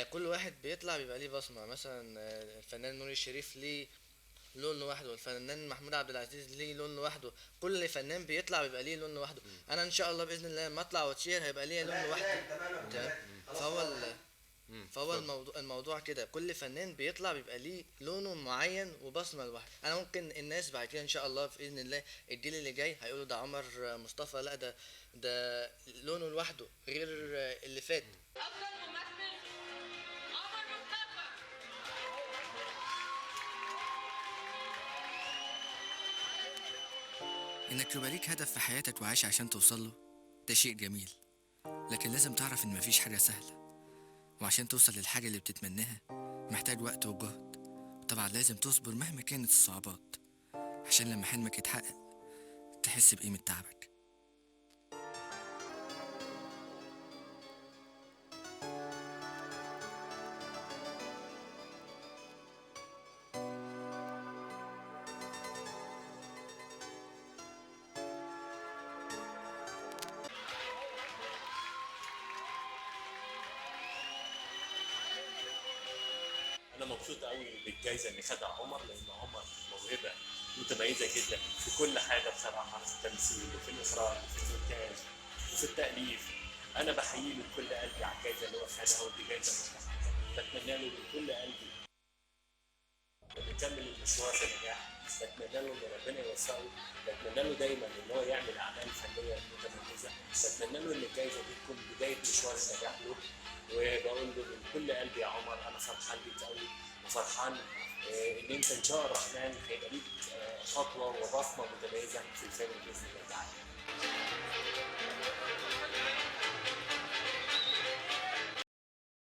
كل واحد بيطلع بيبقى ليه بصمة. مثلا الفنان نور الشريف ليه لون لوحده، الفنان محمود عبد العزيز ليه لون لوحده، كل فنان بيطلع بيبقى ليه لون لوحده. انا ان شاء الله باذن الله لما اطلع واتشير هيبقى ليا لون لوحدي. تمام. فهو الموضوع كده، كل فنان بيطلع بيبقى ليه لونه معين وبصمه لوحده. انا ممكن الناس بعد كده ان شاء الله باذن الله الجيل اللي جاي هيقولوا ده عمر مصطفى، لا ده لونه لوحده غير اللي فات. افضل ممثل عمر مصطفى. انك يبقى ليك هدف في حياتك وعايش عشان توصل له ده شيء جميل، لكن لازم تعرف ان مفيش حاجة سهلة، وعشان توصل للحاجة اللي بتتمناها محتاج وقت وجهد، وطبعا لازم تصبر مهما كانت الصعوبات عشان لما حلمك يتحقق تحس بقيمة تعبك. انا مبسوط قوي بالجائزة اللي خدها عمر، لان عمر موهبة متميزة جدا في كل حاجة بصراحة، في التمثيل وفي الاخراج وفي المونتاج وفي التاليف. انا بحييه من كل قلبي على الجائزة اللي هو خدها، ودي جائزة مستحقه، بتمنى له من كل قلبي انه يكمل المشوار بنجاح، بتمنى له ان ربنا يوفقه، بتمنى له دايما ان هو يعمل اعمال فنية متميزة، بتمنى له ان الجائزة دي تكون بداية مشوار النجاح له. وبقول له من كل قلبي يا عمر، انا فرحان بيك قوي، وفرحان ان انت ان شاء الرحمن هيبقى ليك خطوة وبصمه متميزة في الفن باذن الله تعالى.